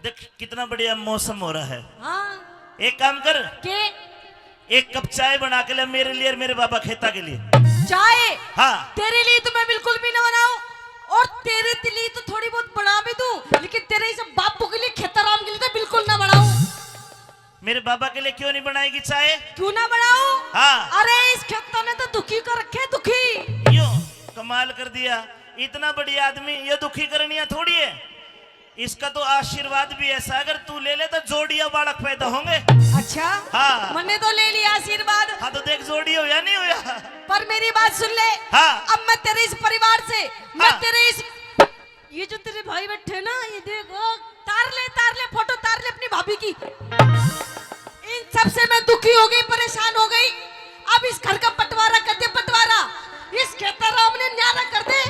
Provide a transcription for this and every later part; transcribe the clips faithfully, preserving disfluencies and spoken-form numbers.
देख, कितना बढ़िया मौसम हो रहा है। हाँ। एक काम कर, के? एक कप चाय बना के ले मेरे लिए और मेरे बाबा खेता के लिए। चाय? हाँ। तेरे लिए तो मैं बिल्कुल भी ना बनाऊं, और तेरे लिए तो थोड़ी बहुत बना भी दूं, लेकिन तेरे इस बापू के लिए, खेताराम के लिए तो बिल्कुल ना बनाऊं। मेरे बाबा के लिए क्यों नहीं बनाएगी चाय? क्यों ना बनाऊं? हाँ। अरे, इस खेता ने तो दुखी कर रखे, दुखी। यो, कमाल कर दिया। इतना बढ़िया आदमी, ये दुखी करनिया थोड़ी है। इसका तो आशीर्वाद भी ऐसा, अगर तू ले ले तो जोड़िया बालक पैदा होंगे। अच्छा? हाँ। मन्ने तो ले लिया आशीर्वाद। हाँ, तो देख, जोड़ी होया नहीं होया। पर मेरी बात सुन ले। हाँ। अब मैं तेरे इस परिवार से, मैं हाँ। तेरे इस, ये जो तेरे भाई बैठे ना, ये देख, ओ, तार ले, तार ले, फोटो तार ले अपनी भाभी की। इन सब से मैं दुखी हो गई, परेशान हो गई। अब इस घर का बंटवारा कर दे, बंटवारा। इस खेताराम ने न्यारा कर दे।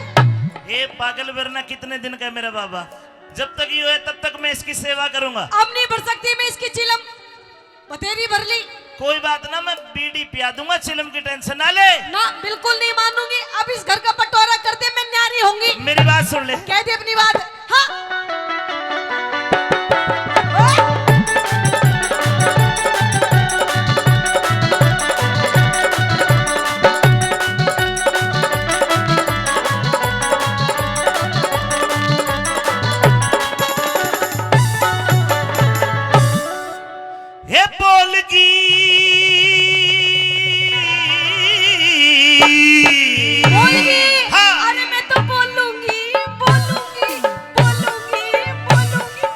ए पागल, वरना कितने दिन का है मेरा बाबा? जब तक यो है, तब तक मैं इसकी सेवा करूंगा। अब नहीं भर सकती मैं इसकी चिलम, बतेरी भर ली। कोई बात ना, मैं बीड़ी पिया दूंगा, चिलम की टेंशन ना ले। ना, बिल्कुल नहीं मानूंगी। अब इस घर का बंटवारा कर दे, मैं न्यारी होंगी। मेरी बात सुन ले। कह दे अपनी बात। हाँ। हे बोलगी। बोलगी? हाँ। अरे मैं तो बोलूंगी, बोलूंगी, बोलूंगी, बोलूंगी,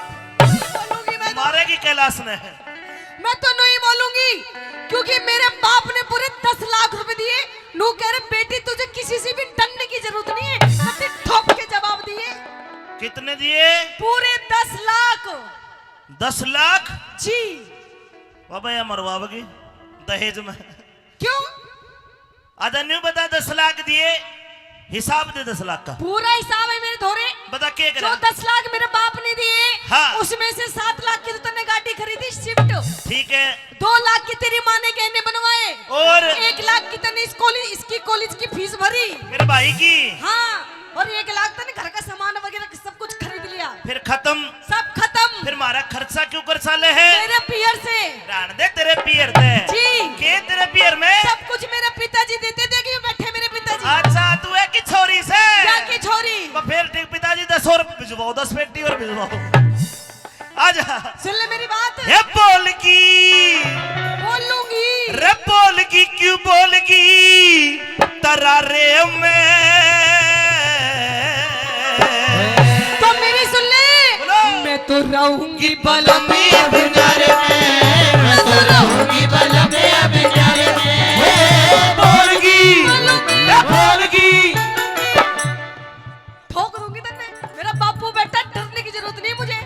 बोलूंगी मैं तो। मारेगी कैलाश ने। मैं तो नहीं बोलूंगी, क्योंकि मेरे बाप ने पूरे दस लाख रुपए दिए। नू कह रहे, "बेटी, तुझे किसी से भी डरने की जरूरत नहीं है।" कते ठोक के जवाब दिए। कितने दिए? पूरे दस लाख। दस लाख? जी। बाबा, या मरवावगी दहेज में। क्यों? आधा न्यू बता, दस लाख दिए, हिसाब दे दस लाख का। पूरा हिसाब है मेरे धोरे। बता, के करा? जो दस लाख मेरे बाप ने दिए, हाँ। उसमें से सात लाख की तो तन्ने गाड़ी खरीदी, Swift। ठीक है। दो लाख की तेरी माँ ने गहने बनवाए। और? एक लाख की तन्ने इस कॉलेज, इसकी कॉलेज की फीस भरी। मेरे भाई की? हाँ। और एक लाख तन्ने घर का सामान वगैरह सब कुछ खरीद लिया। फिर खत्म। सब खत्म। फिर म्हारा खर्चा क्यों कर साले है? मेरे पियर से। रहन दे तेरे पियर से। जी। के तेरे पियर में? सब कुछ मेरे पिताजी देते थे, कि बैठे मेरे पिताजी। अच्छा, तू है की छोरी से? या की छोरी। तो फिर ठीक, पिताजी दस और भिजवाओ, दस पेटी और भिजवाओ। आजा। सुन ले मेरी बात। हे बोलगी। बोलूंगी। रे बोलगी, क्यों बोलगी? तरारे में। तो मेरी सुन ले। बोलो। मैं तो रहूंगी बलम अब न्यारे में, मैं तो रहूंगी बलम अब न्यारे में। हे बोलगी, बलम। हे बोलगी। ठोक दूंगी तन्ने। मेरा बापू बेटा, डरने की जरूरत नहीं मुझे।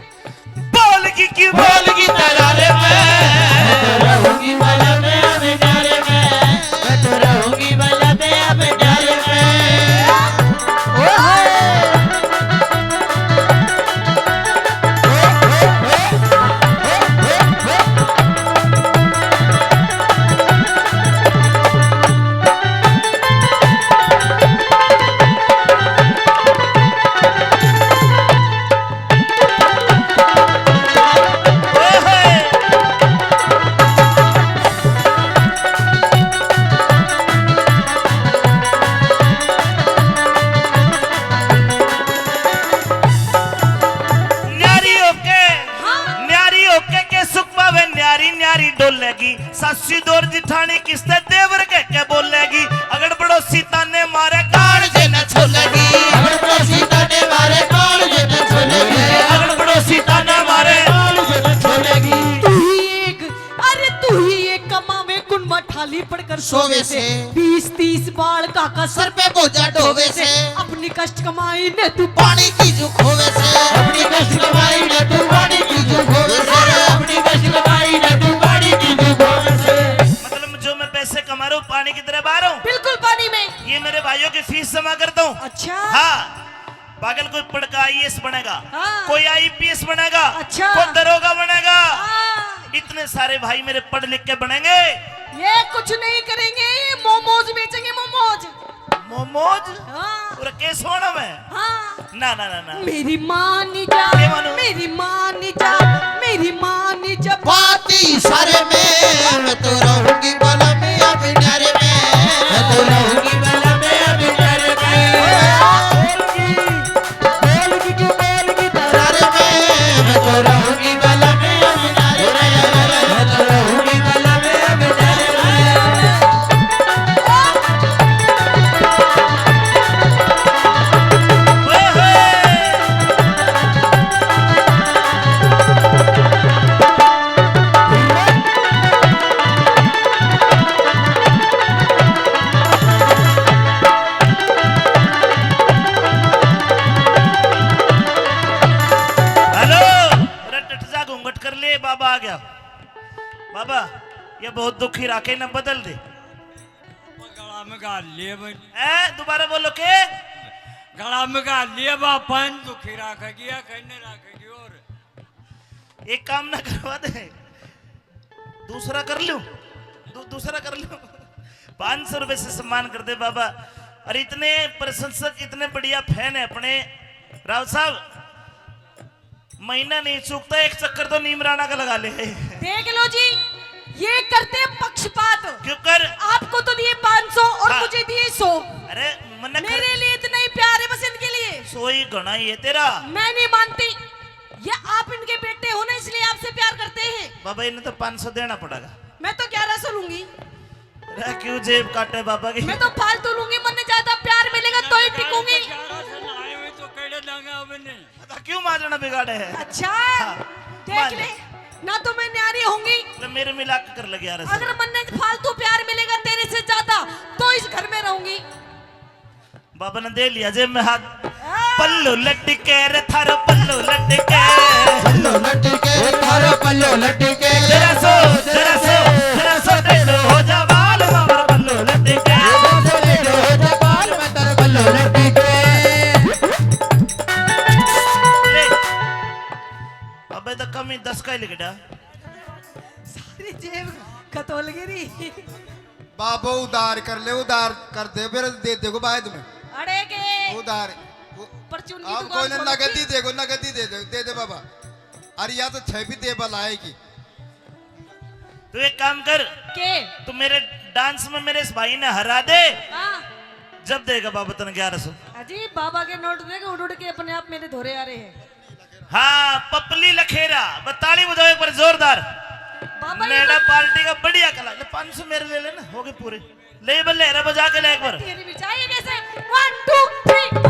बोलगी, क्यों बोलगी तरारे में? मैं तो रहूंगी बलम अब न्यारे में, मैं तो रहूंगी बलम अब न्यारे में। ओए होए। न्यारी होके, हाँ। न्यारी होके के सुख पावे, न्यारी न्यारी डोलेगी। सासू दौर जिठानी किसते देवर के, के बोलेगी। अगड़ पड़ोसी ताने मारे, कान जे न छोलेगी। अगड़ पड़ोसी ताने मारे, कान जे न छोलेगी। अगड़ पड़ोसी ताने मारे, कान जे न छोलेगी। तू ही एक, अरे तू ही एक कमावे, कुण मठाली पड़कर सोवे से। बीस तीस बालका का सर पे बोझा ढोवे से। अपनी कष्ट कमाई ने तू पानी की जो खोवे से। अपनी कष्ट कमाई ने तू पानी की जो खोवे से। अपनी कष्ट कमाई ने तू पानी की जो खोवे से। मतलब, जो मैं पैसे कमा रहा हूँ, पानी की तरह बहा रहा हूँ। बिल्कुल पानी में। ये मेरे भाइयों की फीस जमा करता हूँ। अच्छा। हाँ, पागल, कोई पढ़ के आईएएस बनेगा, हाँ। कोई आईपीएस बनेगा, अच्छा। कोई दरोगा बनेगा। हाँ। इतने सारे भाई मेरे पढ़ लिख के बनेंगे। ये कुछ नहीं करेंगे, ये मोमोज बेचेंगे, मोमोज। मोमोज? हाँ। और के सोना में? हाँ। ना, ना, ना, ना। मेरी माँ नी जा, के मानू? मेरी माँ नी जा, मेरी माँ नी जा। बाती सर में, मैं तो रहूंगी बलम अभी डर में, मैं तो रहूंगी बलम अभी डर में। बोल की, बोल की, बोल की, डर में, मैं तो रहूंगी बलम अभी डर में, मैं तो रहूंगी बलम अभी डर में। हेलो, अरे टट जा, घूंघट कर ले, बाबा आ गया। बाबा, ये बहुत दुखी राखे, ना बदल दे। गला में घाल लिए भाई। ए, दोबारा बोलो के? गला में घाल लिए बापन, दुखी राखेगी या कहीं नहीं राखेगी। और एक काम ना करवा दे, दूसरा कर लूं, दू-, दूसरा कर लूं। पाँच सौ रुपए से सम्मान कर दे बाबा। और इतने प्रशंसक, इतने बढ़िया फैन है अपने राव साहब, महीना नहीं चूकता, एक चक्कर तो नीम राणा का लगा ले। देख लो जी, ये करते हैं पक्षपात। क्यों कर? आपको तो दिए पाँच सौ और हाँ। मुझे दिए सौ। अरे, मन्ने खर- मेरे लिए इतना ही प्यार है बस इनके लिए। सौ ही घना ही है तेरा। मैं नहीं मानती, ये आप इनके बेटे हो ना, इसलिए आपसे प्यार करते हैं। बाबा, इन्हें तो पाँच सौ देना पड़ेगा। मैं तो ग्यारह सौ लूंगी। अरे, क्यों जेब काटे बाबा की? मैं तो फालतू लूंगी, मन्ने ज्यादा प्यार मिलेगा तो ही टिकूंगी। ग्यारह सौ ना आए हुए तो केड़े दांगा अब नहीं। तो क्यों माजना बिगाड़े है? अच्छा, हाँ, देख मान ले, ले। ना तो मैं न्यारी होंगी। तो मेरे मिला के कर लगे यार ऐसे। अगर मन्ने फालतू प्यार मिलेगा तेरे से ज्यादा, तो इस घर में रहूंगी। बाबा ने दे लिया जेब में हाथ। हाँ। पल्लू लटके रे थारो पल्लू लटके। पल्लू लटके रे थारो पल्लू लटके। तेरा सौ, तेरा सौ, तेरा सौ टेढ़ो हो जा बाल, बाबा पल्लू लटके। तेरा सौ टेढ़ो हो जा बाल, मैं तेरे पल्लू लटके। ले। अबे तो कमी दस का ही लिख डा। सारी जेब खतोल गिरी। बाबो उधार कर ले, उधार कर दे, फिर दे देगो बाद में। अड़े के उधार। परचून की अब दुकान कोई ना, खोल नगद के। ही देगो, नगद ही दे दे, दे दे बाबा। अरे या तो छह भी दे बल आएगी। तू एक काम कर। के? तू मेरे डांस में मेरे इस भाई ने हरा दे। हाँ। जब देगा बाबा तने ग्यारह सौ। अजी बाबा के नोट देख उड़ उड़ के अपने आप मेरे धोरे आ रहे हैं। हाँ, पपली लखेरा, बताली बजाओ एक बार जोरदार। बाबा, ये नेड़ा तो पार्टी का बढ़िया कला। ले, पाँच सौ मेरे ले लेना, हो गए पूरे। ले, बल्ले, रे, बजा के ले एक बार। तेरी भी चाहिए जैसे, one, two, three।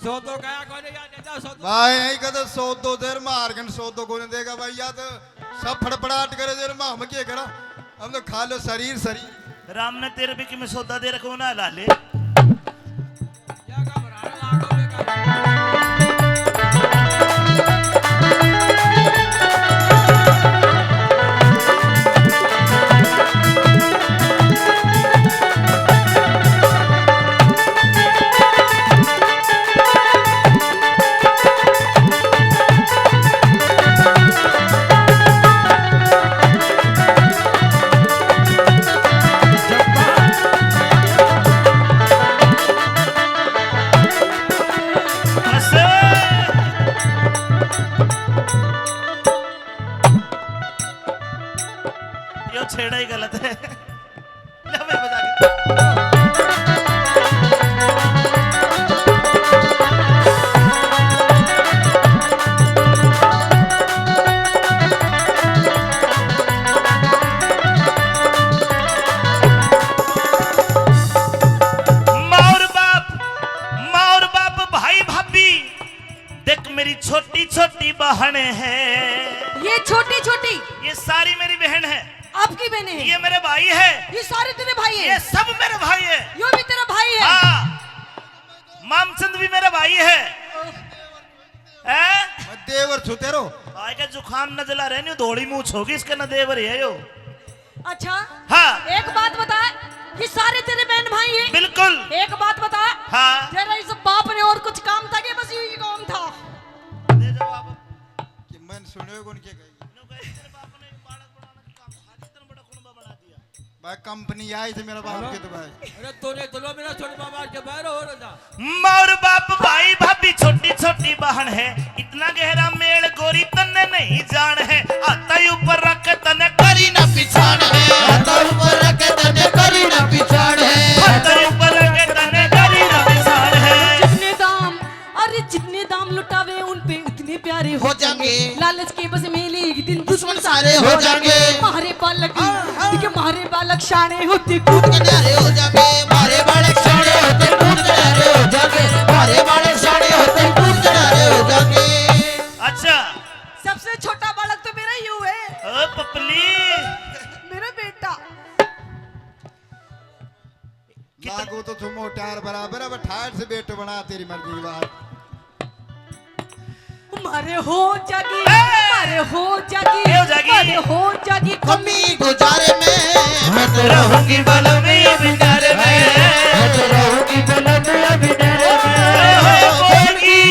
सौदो गया कोनी यार, ले जाओ सौदो। भाई, यही कहते सौदो देर मार के सौदो कोनी देगा भाई, या तो सब फड़फड़ाट करे देर में हम के करा, हम तो खा लो शरीर, शरीर। राम ने तेरे भी कि मैं सौदा दे रखा हूँ ना, ला ले। या घबराने लागो बेकार। यो छेड़ा ही गलत है। ले भाई, बजा के। माँ और बाप, माँ और बाप, भाई भाभी, देख मेरी छोटी छोटी मेरी बहन है। आपकी बहन है? ये मेरे भाई है। ये सारे तेरे भाई हैं? ये सब मेरे भाई है। यो भी तेरा भाई है? हाँ, मामचंद भी मेरा भाई है। हैं? मैं देवर छू तेरो। भाई का जुकाम न जला रहे, न्यू धोली मूछ होगी इसके, न देवर है यो। अच्छा। हाँ। एक बात बता, ये सारे तेरे बहन भाई हैं? बिल्कुल। एक बात बता। हाँ। तेरा इस बाप ने और कुछ काम था कि बस यही काम था? ले जाओ आप। कि मैंने सुने कौन के गई? न्यू कहे, तेरे बाप ने बालक बनाने का काम था, इतना बड़ा कुनबा बना दिया। भाई, कंपनी आई थी मेरा बाप हेलो? के तो भाई। अरे तूने चलो मेरा छोटे बाबा के बाहर हो रहा। माँ और बाप, भाई भाभी, छोटी छोटी बहन है, इतना गहरा मेल गोरी तन्ने नहीं जान है। आता ही ऊपर रख तन्ने करी ना पिछाण है। आता ऊपर रख तन्ने करी ना पिछाण है। आता ही ऊपर रख तन्ने करी ना पिछाण है। जितने दाम, अरे जितने दाम लुटावे उन पे उतने प्यारे हो हो जाएंगे। जाएंगे। लालच के बस मेले एक दिन दुश्मन सारे हो जाएंगे। मारे बालक, हाँ, हाँ। ठीक है, मारे बालक शाणे होते कूद के न्यारे हो जाएंगे। मारे बालक शाणे होते कूद के न्यारे हो जाएंगे। मारे बालक शाणे होते कूद के न्यारे हो जाएंगे। अच्छा। सबसे छोटा बालक तो मेरा ही है। ओ पपली। मेरा बेटा। कितना लागू तो तू मोटार बराबर, अब ठाठ से बेटो बना, तेरी मर्जी की बात। मारे हो जागी, ए! मारे हो जागी, ए हो जागी। मारे हो जागी कमी गुजारे में। मैं तो रहूंगी बलम अभी न्यारे में। मैं तो रहूंगी बलम अभी न्यारे में। बोलगी,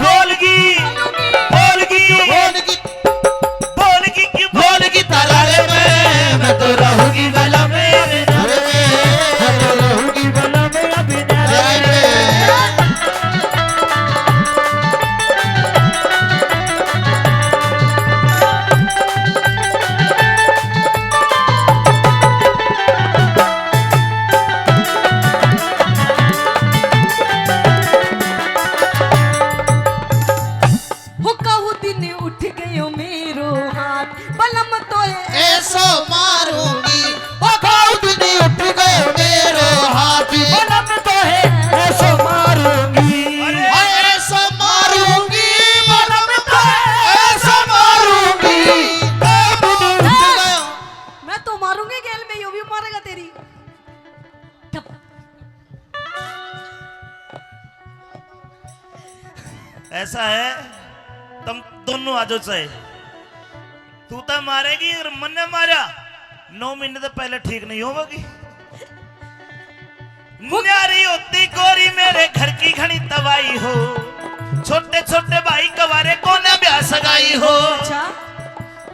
बोलगी, बोलगी, बोलगी। बोलगी। बोलगी की बोलगी तरारे में, मैं तो रहूंगी बलम अभी न्यारे में, मैं तो रहूंगी बलम अभी न्यारे में। हो काऊ दिन उठ गयो मेरो हाथ, बलम तो ऐसो मारूंगी। हो काऊ दिन उठ गयो मेरो हाथ, बलम तो है ऐसो मारूंगी। अरे ऐसो मारूंगी, बलम तो ऐसो मारूंगी। काऊ दिन उठ गयो। मैं तो मारूंगी, गेल में यो भी मारेगा तेरी। ऐसा है, तुम दोनों आ जाओ चाहे। तू तो मारेगी और मन्ने मारा, नौ महीने तो पहले ठीक नहीं होगी। न्यारी होती गोरी मेरे घर की घणी तबाही हो, छोटे छोटे भाई कवारे कोने ब्याह सगाई हो। अच्छा।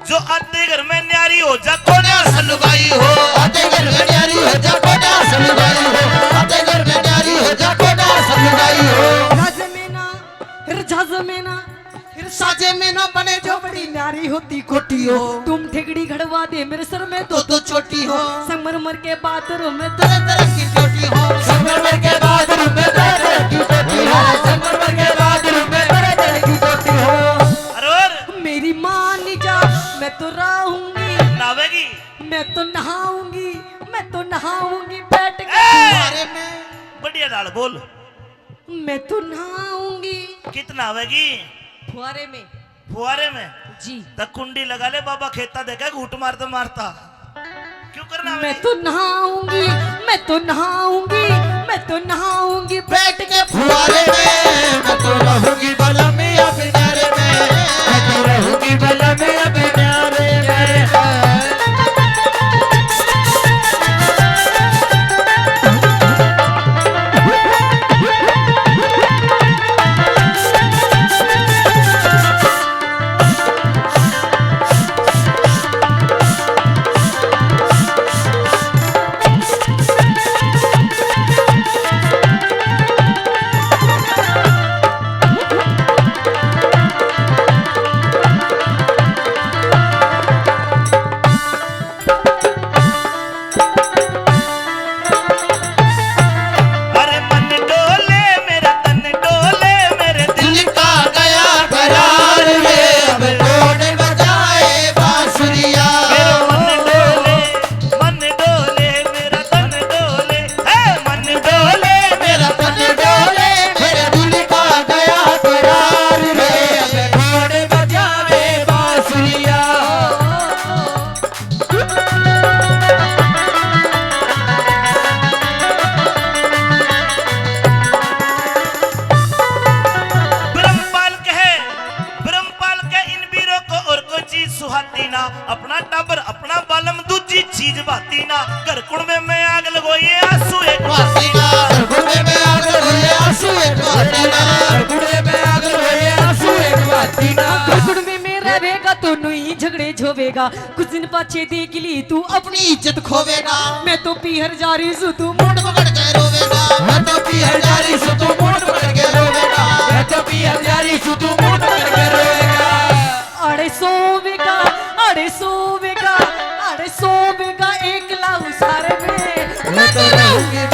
जो आते घर में न्यारी हो जा कोन्या सा लुगाई हो। आते घर में न्यारी हो जा कोन्या सा लुगाई हो। आते घर में न्यारी हो जा कोन्या सा लुगाई हो। राजे में ना, फिर झाजे में ना, फिर साजे में ना बने जो बड़ी न्यारी होती कोठी हो। तुम ठेकड़ी घड़वा दे मेरे सर में तो तो चोटी हो। संगमरमर के बाथरूम में तरह तरह की चोटी हो। संगमरमर के बाथरूम में तरह तरह की चोटी हो। संगमरमर के बाथरूम में तरह तरह की चोटी हो। अरे और मेरी माँ नहीं जा, मैं तो रहूंगी। नहावेगी? मैं तो नहाऊंगी, मैं तो नहाऊंगी बैठ के ए! फुहारे में। बढ़िया नाल बोल। मैं तो नहाऊंगी। कित नहावेगी? फुहारे में। फुहारे में? जी। तो कुंडी लगा ले, बाबा खेता देखा घूट मारता मारता। क्यों करना मैं तो नहाऊंगी, मैं तो नहाऊंगी, मैं तो नहाऊंगी बैठ के फुहारे में। मैं तो रहूंगी बलम अभी न्यारे में। मैं तो रहूंगी बलम अभी न्यारे में। अपना टाबर अपना बालम दूजी चीज भाती ना। घर कुड़मे में आग लगोए आंसू एक भाती ना। घर कुड़मे में आग लगोए आंसू एक भाती ना। घर कुड़मे में आग लगोए आंसू एक भाती ना। घर कुड़मे में रहेगा तो नुई झगड़े झोवेगा। कुछ दिन पाछे देख ली तू अपनी इज्जत खोवेगा। मैं तो पीहर जा रही सू तू मुंड पकड़ के रोवेगा। मैं तो पीहर जा रही सू तू मुंड पकड़ के रोवेगा। मैं तो पीहर जा रही सू तू मुंड पकड़ के रोवेगा। अड़े सोवेगा, अड़े सोवेगा, अड़े सोवेगा एकला उसारे में। मैं तो रहूंगी